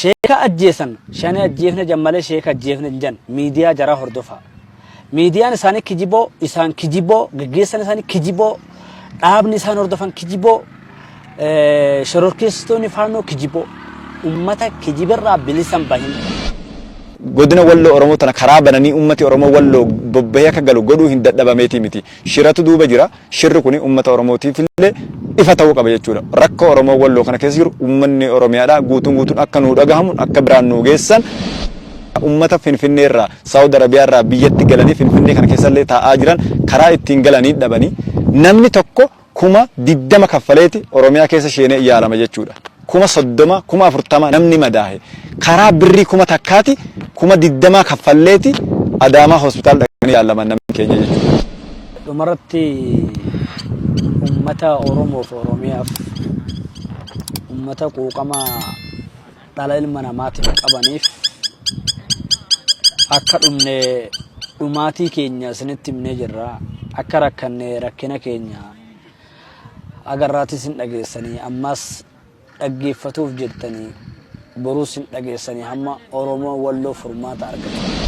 Sheeka ajjeesan shanee ajjeefne jan malee sheeka ajjeefne hin jan miidiyaa jaraa hordofaa. Miidiyaan isaanii kijiboo, isaan kijiboo, geggeessan isaanii kijiboo, dhaabni isaan hordofan kijiboo, shororkeessitoonni faannoo kijiboo. Ummata kijibarraa bilisan bahin. Godina Walloo Oromoo tana karaa bananii ummati Oromoo Walloo bobbahee akka galu godhuu hin dadhabameetii miti. Shiratu duuba jira. Shirri kuni ummata Oromootiif illee ifa ta'uu qaba jechuudha. Rakkoo Oromoo Walloo kana keessa jiru ummanni Oromiyaadhaa guutuun guutuun akka nuu dhagahamu akka biraan nuu geessan ummata Finfinnee irraa Saawud Arabiyaa irraa biyyatti galanii Finfinnee kana keessa illee taa'aa jiran karaa ittiin galanii dhabanii namni tokko 20,000 kaffaleeti Oromiyaa keessa sheenee yaalama jechuudha. 30,000 40,000 namni madaahe karaa birrii 1000ti 20,000 kaffalleeti Adaamaa hospitaal dhaqanii yaalaman namni keenya jechuudha. Dhumarratti ummata Oromoof Oromiyaaf ummata quuqama dhala ilma namaatiif qabaniif akka dhumne dhumaatii keenya isinitti himnee jirra. Akka rakkanne rakkina keenya agarraatis hin dhageessanii ammas dhaggeeffatuuf jettanii boruus hin dhageessanii hamma Oromoo Walloo furmaata argatu.